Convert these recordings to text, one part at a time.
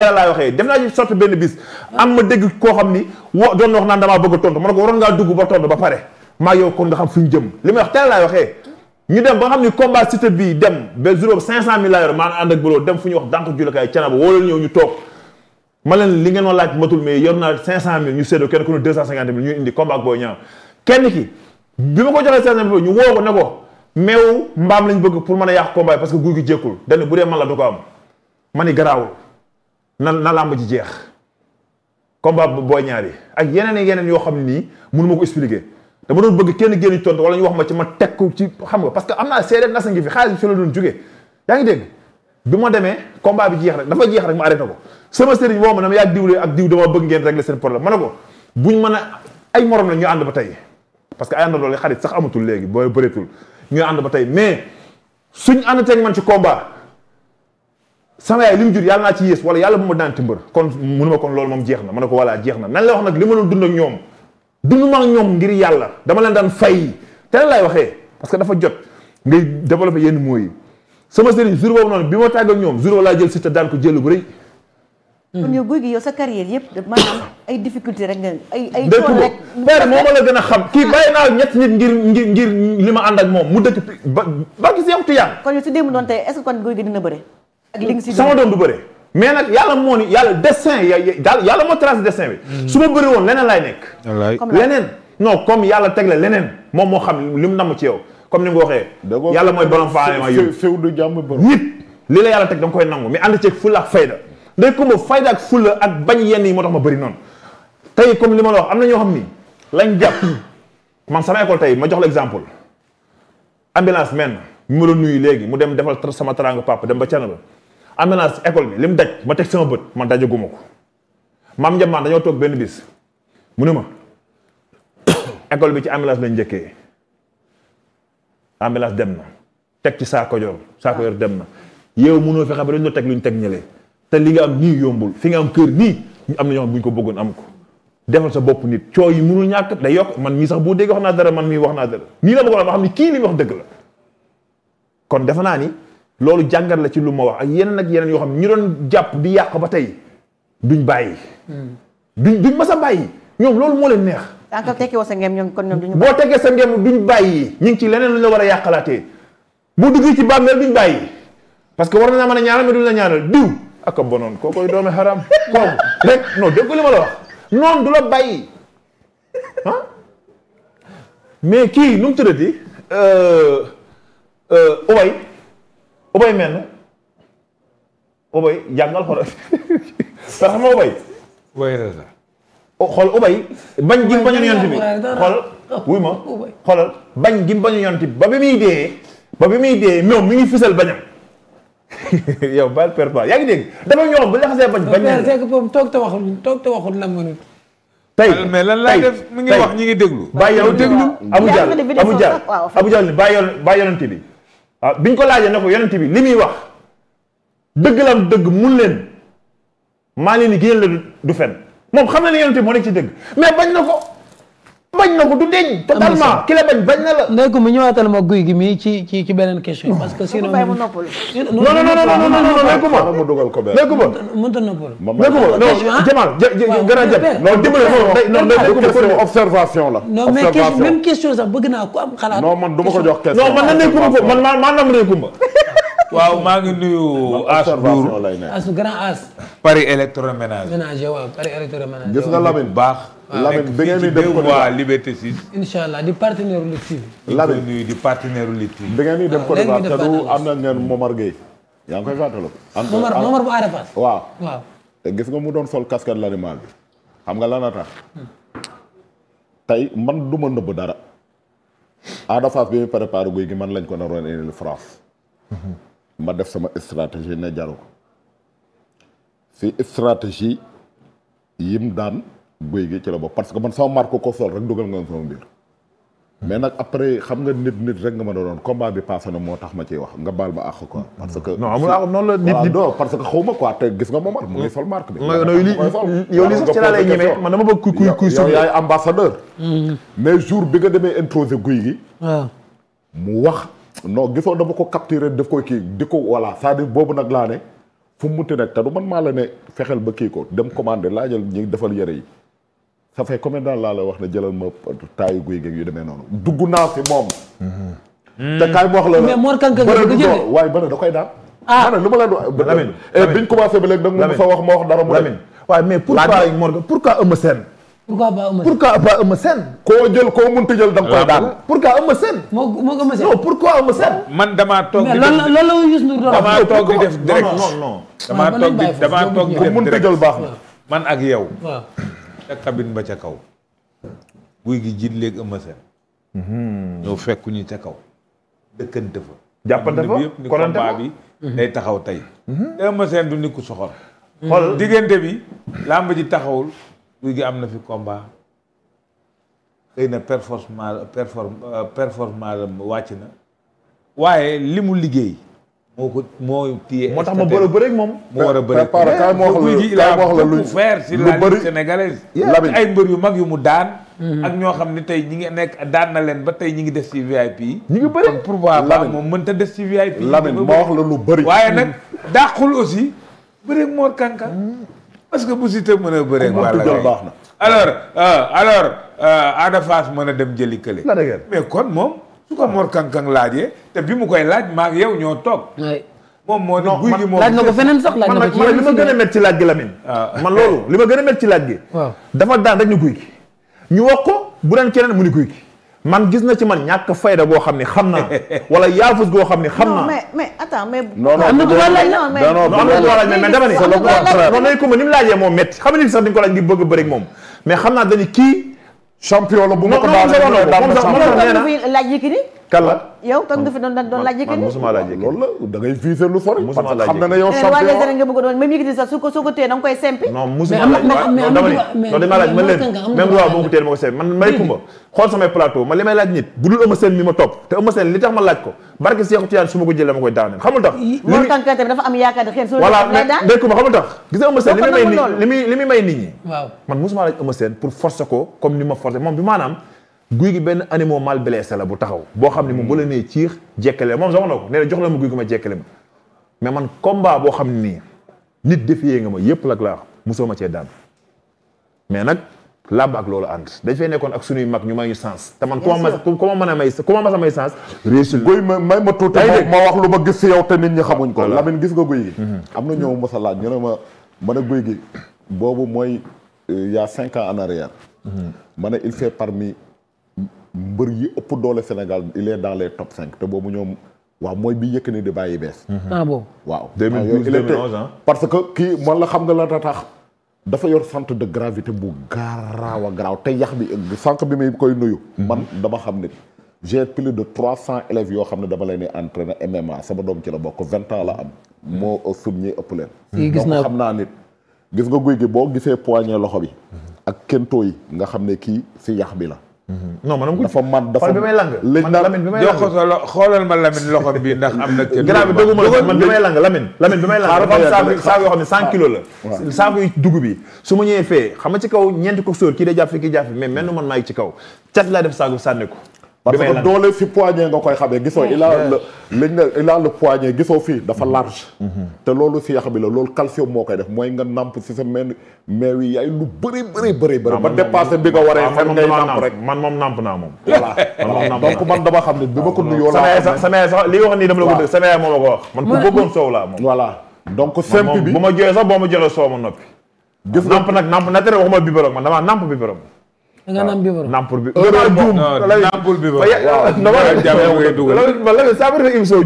laay waxee dem naa ci sorte benn bis am ma dégg koo xam ni doon wax naan damaa bëgg a tontu ma ne ko waroon ngaa dugg ba tontu ba pare maa yow kon nga xam fi ñu jëm li may wax teel laay waxee ñu dem ba nga xam ni combat Siteu bii dem ba jour 500 000 laa yor maanaam ànd ak bëloo dem fu ñuy wax dànk julakaay canaba wóolal ñëw ñu toog ma leen li ngeen ma laaj matul mais yor naa 500 000 ñu séddoo kenn ku ne 250 000 ñu indi combat ak Boy Niang kenn ki bi ma ko joxee 500 000 ñu woo ko ne ko meew mbaam lañ bëgg pour mën a yàq combat parce que guy gi jékkul dañ bu dee man la du ko am ma ni garaawul na làmb ji jeex combat Boy Niang yi ak yeneen yoo xam ne nii mënu ma ko expliquer dama doon bëgg kenn génn tontu wala ñu wax ma ci ma teg ko ci xam nga parce que am naa seede nasa ngi fi xaalis bi fi la doon jógee yaa ngi dégg bi ma demee combat bi jeex rek dafa jeex rek ma arrêté ko sama sëriñ woo ma ne ma yaa diwle ak diw dama bëgg ngeen régler seen problème ma ne ko buñ mën a ay morom la ñu ànd ba tey parce que ay àndandoo xarit sax amatul léegi booy bëreetul ñu ànd ba tey mais suñ ànd teg man ci combat sama yaay li mu jur yàlla naa ci yées wala yàlla bu ma daan ci mbër kon mënu ma kon loolu moom jeex na ma ne ko voilà jeex na nan la wax nag li ma doon dund ak ñoom dund ma ak ñoom ngir yàlla dama leen daan fay te laay waxee parce que dafa jot ngay développer yenn mots yi sama sëriñ jour boobu noonu bi ma tàgg ak ñoom jour boobu laa jël Siteu daan ko jël bu rëy. kon yow guy gi yow sa carrière yëpp maanaam ay difficulté rek nga ay tool rek père moo ma la gën a xam kii bàyyi naa ñett nit ngir li ma ànd ak moom mu dëkk ba gis yow Tiyaan. kon yow su démb doon tey est-ce que kon guy gi dina bëre ak li nga si sama doom du bëre mais nag yàlla moo ni yàlla destin yàlla moo tracé destin bi su ma bëri woon leneen laay nekk leneen non comme yàlla teg la leneen moom moo xam li mu namm ci yow comme ni nga waxee yàlla mooy borom faama yow nit li la yàlla teg da nga koy nangu mais ànd ceeg fulla ak fayda day comme fayda ak fulla ak bañ yenn yi moo tax ma bëri noonu tey comme li ma la wax am na ñoo xam ni lañ jàpp man sama école tey ma jox la exemple ambulance men mi ma doon nuyu léegi mu dem defal sama teraanga papa dem ba cana ba ambulance école bi li mu daj ma teg sama bët man dajaguma ko maam Ndiamane dañoo toog benn bis mu ne ma école bi ci ambulance lañ njëkkee ambulance dem na teg ci saako yor dem na yow mënoo fexe ba dañ doon teg luñ teg ñëlee te li nga am nii yombul fi nga am kër nii am na ñoo xam bu ñu ko bëggoon am ko defal sa bopp nit coow yi mënul ñàkk day yokk man mii sax boo dégg wax naa dara man mii wax naa dara nii la ma ko wax ma xam ni kii li mu wax dëgg la kon defe naa ni loolu jàngat la ci lu ma wax ak yeneen yoo xam ne ñu doon jàpp di yàq ba tey duñ bàyyi. duñ mas a bàyyi ñoom loolu moo leen neex. tant que tekkee sa ngem ñoom kon ñoom duñu. boo tekkee sa ngem duñ bàyyi ñu ngi ci leneen lu la war a yàqalaatee boo duggee ci bàmmeel duñ bàyyi parce que war na mën a ñaanal mais duñ la ñaanal diw ak a bonoon koo koy doomi xaram kooku rek non dégg li ma la wax noonu du la bàyyi ah mais kii nu mu tuddati Obay mel na Obay jàngal xoolal sax xam nga Obay. xool Obay bañ gi bañu yonent bi xool wuy ma xoolal bañ gi bañu yonent bi ba bi muy dee moom mi ngi fisal bañam yow baal perpa yaa ngi dégg dafa ñoom bu la xasee bañ c'est que boobu toog te waxul la mënut tey mais lan lay def mi ngi wax ñi ngi déglu bàyyi yow déglu Abu Jahl bàyyi yonent bi waaw biñ ko laajee ne ko yonent bi li muy wax dëgg la dëgg mun leen maa leen ni génn la du fen moom xam na ne yonent bi moo nekk ci dëgg mais bañ na ko du deñ totalement ki la bañ na la ndey ko mu ñëwaatal ma guy gi mii ci beneen question parce que sinon bàyyi mu noppal non nekkuma mu dugal ko benn nekkuma mënta noppal Jamal gën a jëm non dimbale non question observation la non mais question même question sax bëgg naa ko am xalaat non man du ma ko jox question non man na nekkuma ko man maa nam nekkuma waaw maa ngi nuyu As Ndour As grand As Paris électroménage waaw Paris électroménage gis nga Lamine baax Lamine bi ngeen di dem ko waa Liberté 6 inshallah di partenaire Lutte TV Lamine nuyu di partenaire Lutte TV bi ngeen di dem ko te du am na ngeen Momar Gueye yaa ngi koy fàttaliku Momar bu Ada Fass waaw waaw te gis nga mu doon sol casquette l'animal bi xam nga lan a tax tey man du ma nëbb dara Ada Fass bi muy préparé guy gi man lañ ko naroon indil France ma def sama stratégie ne jaru ko si stratégie yim daan guy gi ci la bopp parce que man sama marque ko sol rek dugal nga sama mbir mais nag après xam nga nit rek nga ma doon combat bi passé na moo tax ma ciy wax nga baal ma àq quoi. parce que non amul àq noonu la nit non parce que xaw ma quoi te gis nga Momar mu ngi sol marque bi. yow li sax ci laa lay ñemee man dama bëgg kuy yow yaay ambassadeur. mais jour bi nga demee introsé guy gi. waaw mu wax non gisoo dama ko capturer daf koy kii di ko voilà c'est-à-dire boobu nag laa ne fu mu munti nekk te du man maa la ne fexeel ba kii ko dem commandé laajal ñi defal yëre yi ça fait combien de temps laa la wax ne jëlal ma taayu guy geeg yu demee noonu dugg naa fi moom. te kaay ma wax la. mais Mor Kang Kang nga bëgg a jënd waaye bëri da koy daan. ah lu ma leen di. Lamine biñ commencé ba léegi da nga fa wax ma wax dara mu Lamine waaye mais pourquoi Morgan pourquoi Eumeu Sène. pourquoi pas Eumeu Sène. pourquoi pas Eumeu Sène. koo jël koo munti jël da nga koy daan. pourquoi Eumeu Sène. moo Eumeu Sène. non pourquoi Eumeu Sène. man damaa toog di mais loolu la Youssou Ndour doon damaa toog di def direct non. damaa toog di ku def munti direct jël baax na. man ak yow. waaw. ca cabine ba ca kaw. guy gi jiit léegi Eumeu Sène. ñoo fekkuñu ca kaw. dëkkante fa. jàppante fa yëpp ni combat bi day taxaw tey. te Eumeu Sène du nit ku soxor. xool diggante bi làmb ji taxawul guy gi am na fi combat xëy na performance wàcc na waaye li mu liggéey moo téye moo tax ma bëre ak moom. moo war a bëre kaay ma wax la guy gi il a beaucoup faire sur la lutte sénégalaise ay mbër yu mag yu mu daan ak ñoo xam ne tey ñi ngi nekk daan na leen ba tey ñi ngi des ci VIP yi ñi ngi bëri kon pourquoi pas moom mënta des ci VIP yi Lamine ma wax la lu bëri. waaye nag dàqul aussi bëre ak Mor Kang Kang parce que bu Siteu mën a bëre ak Balla Gaye baax na. alors Ada Fass mën a dem jëli kële la dëgër mais kon moom su ko Mor Kang Kang laajee te bi mu koy laaj maag yow ñoo toog moom moo ne guy gi moom laaj na ko feneen sax laaj na ko ci man li ma gën a métti ci laaj gi Lamine. man loolu li ma gën a métti ci laaj gi. waaw dafa daan rek ni guy gi. ñu wax ko bu daan keneen mu ni guy gi. man gis na ci man ñàkk fayda boo xam ne xam naa wala yaafus goo xam ne xam naa. mais attends mais. non am na droit laaj non mais non am na droit laaj mais dama ne. non nañ ko ma ni mu laajee moom métti xam nga ni sax dañ ko laaj ngir bëgg a bëri ak moom mais xam naa dañu kii. champion la bu ma ko laaj Yékini kala yow toog nga fi doon laaj Yékini man mosuma laaj Yékini loolu la da ngay viser lu sori. Musuma parce que laaj xam na ne yow waa champion les nga bëgg doon même Yékini sax su ko téye da nga koy sempi non musuma laaj non dama ni non dama laaj man leen même loi boo ko téye dama ko seet man may kumba xool samay plateau man li may laaj nit bu dul Eumeu Sène mi ma topp te Eumeu Sène li tax ma laaj ko barke Seexu Tijaan su ma ko jëlee dama koy daaneel xamul tax Mor Kang Kang tamit dafa am yaakaar ne xëy na voilà day kumba xamul tax gis nga Eumeu Sène li muy may nit ñi waaw man musuma laaj Eumeu Sène pour forcer ko comme ni ma forcer moom bi maanaam guy gi benn animal mal blessé la bu taxaw boo xam ne moom bu la nee ciix jekkale moom sax na ko nee na jox la ma guy gi ma jekkale ma mais man combat boo xam ne nii nit defiyee nga ma yépp lak laa musoo ma cee daan mais nag làmb ak loolu ànd dañ fay nekkoon ak suñuy mag ñu may ñu sens te man ku ma mën a may sens réussir guy may ma tuuti ma wax lu ma gis si yow te nit ñi xamuñ ko Lamine gis nga guy gi am na ñëw mos a laaj ñu ne ma ne guy gi boobu mooy il y a 5 ans en arrière ma ne il fait parmi mbër yi ëpp doole Sénégal il est dans les top 5 te boobu ñoom waaw mooy bi Yékini di bàyyi bees. boobu. waaw 2012 2011 parce que kii man la xam nga la tax dafa yor centre de gravité bu garaaw a garaaw te yax bi sànq bi muy koy nuyu. man dama xam ne j'ai plus de 300 élèves yoo xam ne dama leen di entraîner MMA sama doom ci la bokk 20 ans la am. moo sut ñi ëpp leen. gis naa donc xam naa nit. gis nga guy gi boo gisee poignet loxo bi. ak kentoo yi nga xam ne kii si yax bi la. non man dafa man dafa bi may lang man Lamine bi may lang jox ko xoolal ma Lamine loxo bi ndax am na kenn grave bi dëgguma man bi may lang Lamine bi may lang dafa am saako yoo xam ne 100 kilos la saako yu dugub bi su ma ñëwee fee xam nga ci kaw ñeenti ko sóor kii day jàpp fi kii jàpp fi mais mel man maa ngi ci kaw cat laa def saako bi sànni ko parce que doole si poignet nga koy xamee gisoo il a le poignet gisoo fii dafa large te loolu si yax bi la loolu calcium moo koy def mooy nga namp si sa meew yi yaay lu bëri ba dépassé bi nga waree fan ngay namp rek man moom namp naa moom voilà donc man dama xam ne bi ma ko nuyoo sama yaay sax li wax nii dama la ko dëgg sama yaay moo ma ko wax man ku bëggoon soow laa moom voilà donc simple bi bu ma jooyee sax boo ma joxee soow ma noppi gis namp nag namp na tere waxuma biberon man damaa namp biberon da nga naan biberon nampul bi nampul bi la ça veut dire émission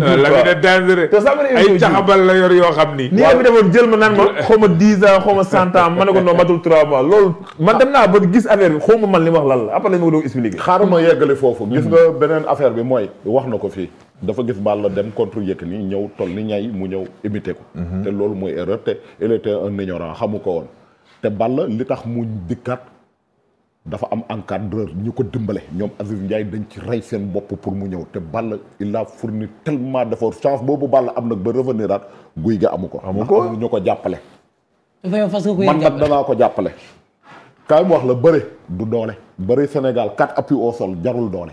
ay caxabal la yor yoo xam ni ni nga fi defoon jël ma naan ma xaw ma 10 ans xaw ma 100 ans ma ne ko non matul 3 mois loolu man dem naa ba gis affaire bi xaw ma man li ma wax lan la après lañ ma ko doon expliquer xaaral ma yeggali foofu gis nga beneen affaire bi mooy wax na ko fii dafa gis Balla dem contre Yékini ñëw toll ni ñay mu ñëw imité ko te loolu mooy erreur te il était un ignorant xamu ko woon te Balla li tax mu dikkat dafa am encadreur ñu ko dimbale ñoom Aziz Ndiaye dañ ci rey seen bopp pour mu ñëw te Balla il a fourni tellement d'efforts chance boobu Balla am nag ba revenir at guy ga amu ko ñu ko jàppale man nag danaa ko jàppale kaay mu wax la bëre du doole bëre Sénégal 4 appuis au sol jarul doole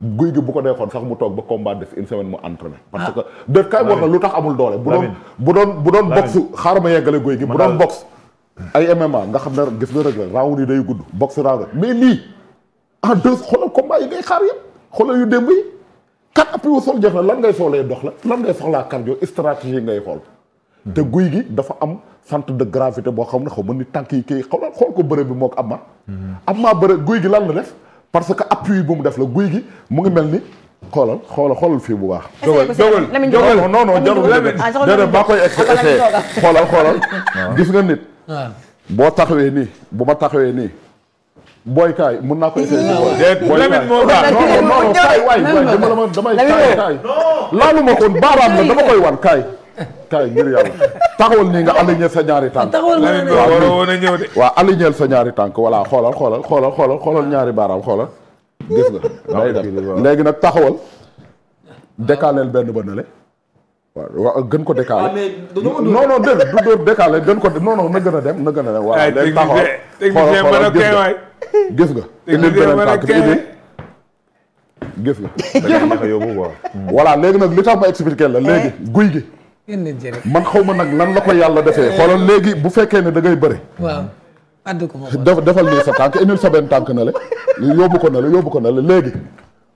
guy gi bu ko deexoon sax mu toog ba combat def une semaine mu entraîné. parce que def kay wax na lu tax amul doole. bu doon boxe xaaral ma yeggale guy gi bu doon boxe. ay MMA nga xam ne gis nga rek la round yi day gudd boxe round mais lii en deux xoolal combat yi ngay xaar yëpp xoolal yu démb yi 4 appuis au sol jeex na lan ngay soxlee dox la lan ngay soxlaa cardio stratégie ngay xool. te guy gi dafa am centre de gravité boo xam ne xaw ma ni tànk yi kii xool ko bëre bi moo ko Ama bëre guy gi lan la def parce que appui bu mu def la guy gi mu ngi mel ni xoolal fii bu baax. dogal non jarul déedéet maa koy essayé xoolal gis nga nit. boo taxawee nii bu ma taxawee nii booy kaay mun naa ko essayé. booy kaay non kaay waay damay kaay laalu ma koon baaraam la dama koy wan kaay ngir yàlla taxawal nii nga aligné sa ñaari tànk. waaw aligné sa ñaari tànk voilà xoolal ñaari baaraam xoolal. gis nga day def léegi nag taxawal décaleel benn ba nële waaw gën ko décalé non déedéet du dóor décalé gën ko non na gën a dem waaw léegi taxawal xoolal gis nga indil beneen tànk bi indil gis nga voilà léegi nag li tax ma expliqué la léegi guy gi man xaw ma nag lan la ko yàlla defee xoolal léegi bu fekkee ne da ngay bëre waaw defal nii sa tànk indil sa benn tànk na la yóbbu ko na la léegi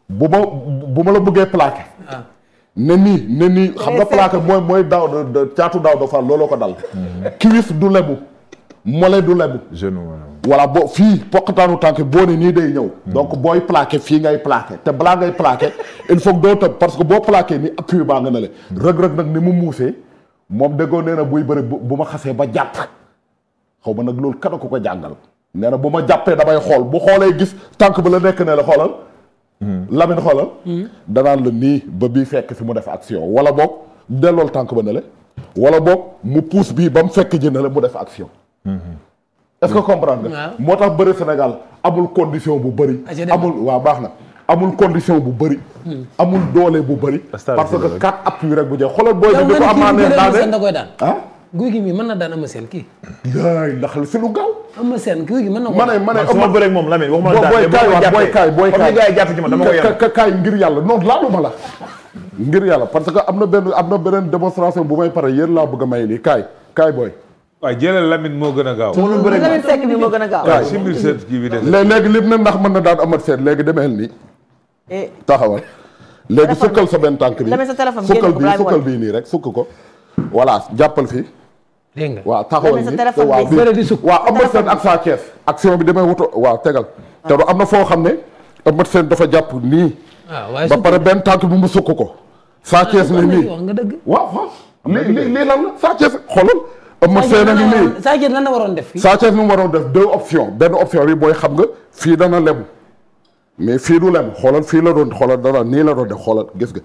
bu ma la bëggee plaqué ne nii xam nga plaqué mooy daaw caatu daaw dafa looloo ko dal kiwis du lebu mollet du lebu voilà boo fii poqataanu tànk boo ne nii day ñëw donc booy plaqué fii ngay plaqué te balaa ngay plaqué il faut que doo tëb parce que boo plaqué ni appui baa nga na le rëg-rëg nag ni mu muusee moom déggoo nee na buy bëri bu ma xasee ba jàpp xaw ma nag loolu kada ko jàngal nee na bu ma jàppee damay xool bu xoolee gis tànk ba la nekk ne la xoolal Lamine xoolal danaan la nii ba bii fekk fi mu def action wala boog dellool tànk ba ne la wala boog mu pousse bii ba mu fekk ji ne la mu def action est-ce que comprendre nga moo tax bëri Sénégal amul condition bu bëri waaw baax na amul condition bu bëri amul doole bu bëri parce que 4 appui rek bu jeex xoolal booy bi di ko amaanee daane ah guy gi mi mën na daan Eumeu Sène kii. yaay ndax si lu gaaw. Eumeu Sène guy gi mën na ko. ma ne su ma bëree ak moom Lamine waxuma la daan booy kaay jàpp ci ma dama ko yem kaay ngir yàlla non laaluma la. ngir yàlla parce que am na beneen démonstration bu may pare yéen laa bëgg a may lii kaay booy. waaw jëlal Lamine moo gën a gaaw. Lamine Seck bi moo gën a gaaw. waaw si mbir seet kii bi de. léegi lim ne ndax mën na daan Eumeu Sène léegi demeel nii. taxawal léegi sukkal sa benn tànk bi sukkal bii nii rek sukk ko voilà jàppal fii. dégg nga waaw taxawal ni waaw Eumeu Sène ak Sa Thiès action bi damay wuto waaw tegal te du am na foo xam ne Eumeu Sène dafa jàpp nii ba pare benn tànk bi mu sukk ko Sa Thiès ni nii waaw lii lan la Sa Thiès xoolal Eumeu Sène a ngi nii Sa Thiès lan la waroon def fii Sa Thiès ni mu waroon def 2 options benn option bi booy xam nga fii dana lebu mais fii du lem xoolal fii la doon xoolal dana nii la doon def xoolal gis nga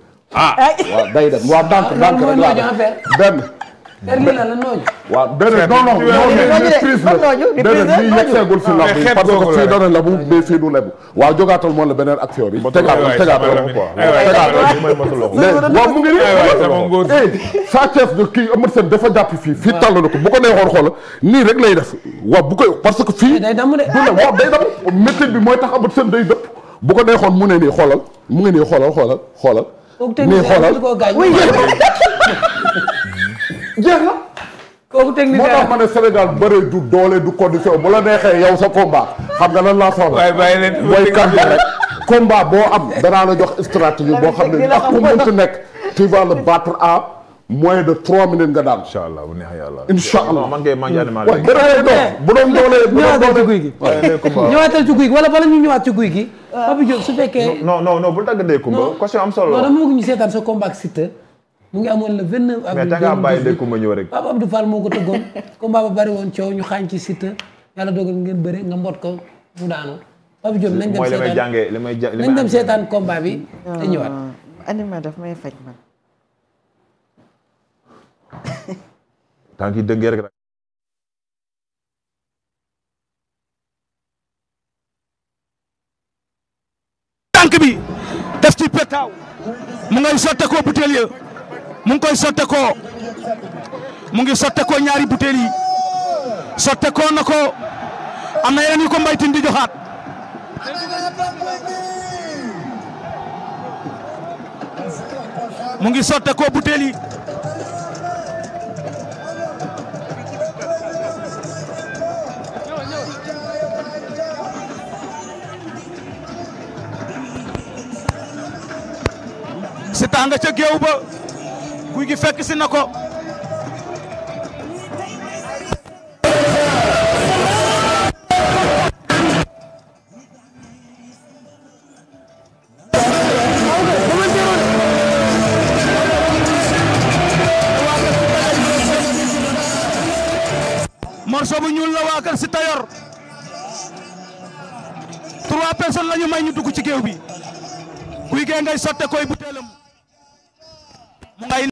waaw day dem waaw dànk rek laa benn lii la nooñu. waaw déedéet non prise la déedéet lii yegseegul si lamb yi parce que fii dana lebu mais fii du lebu waaw jógaatal moom la beneen action bi tegaatal waaw mu ngi nii Sa Thiès de kii Eumeu Sène dafa jàpp fii tàll na ko bu ko neexoon xoola nii rek lay def waaw bu koy parce que fii day damm de du le waaw day damm métier bi mooy tax Eumeu Sène day dëpp bu ko neexoon mu ne nii xoolal mu ngi nii xoolal nii xoolal jeex na kooku technique moo tax ma ne Sénégal bëre du doole du condition bu la neexee yow sa combat xam nga lan laa soxla mooy combat rek combat boo am danaa la jox stratégie boo xam ne ak ku mënti nekk tu vas le battre à moins de 3 minutes nga daan. incha allah bu neexee yàlla. incha allah man kay maa ngi animal. waaye bu doon doole ñëwaatal ci guy gi. ñëwaatal ci guy gi wala bala ñu ñëwaat ci guy gi. Pape Diop su fekkee. non bul tàggatee Kumba. question am solo non dama bëgg ñu seetaan sa combat ak Siteu mu ngi amoon le 29 avril. mais da ngaa bàyyi de Kumba ñëw rek. Pape Abdou Fall moo ko tëggoon combat ba bari woon coow ñu xaañ ci Siteu yàlla dogal ngeen bëre nga mbot ko mu daanu. Pape Diop nañ dem seetaan nañ dem seetaan combat bi te ñëwaat. anima daf may faj man. tànk yi dëngee rek. tànk bi def ci petaaw mu ngay sotte ko butéel ya mu ngi koy sotte ko mu ngi sotte ko ñaari butéel yi sotte ko na ko am na yeneen yu ko mbaytin di joxaat mu ngi sotte ko butéel yi Siteu nga ca géew ba Gouye Gui fekk si na ko morceau bu ñuul la waa kër Siteu yor 3 personnes la ñu may ñu dugg ci géew bi Gouye Gui ngay sotte koy butéelam mu ngay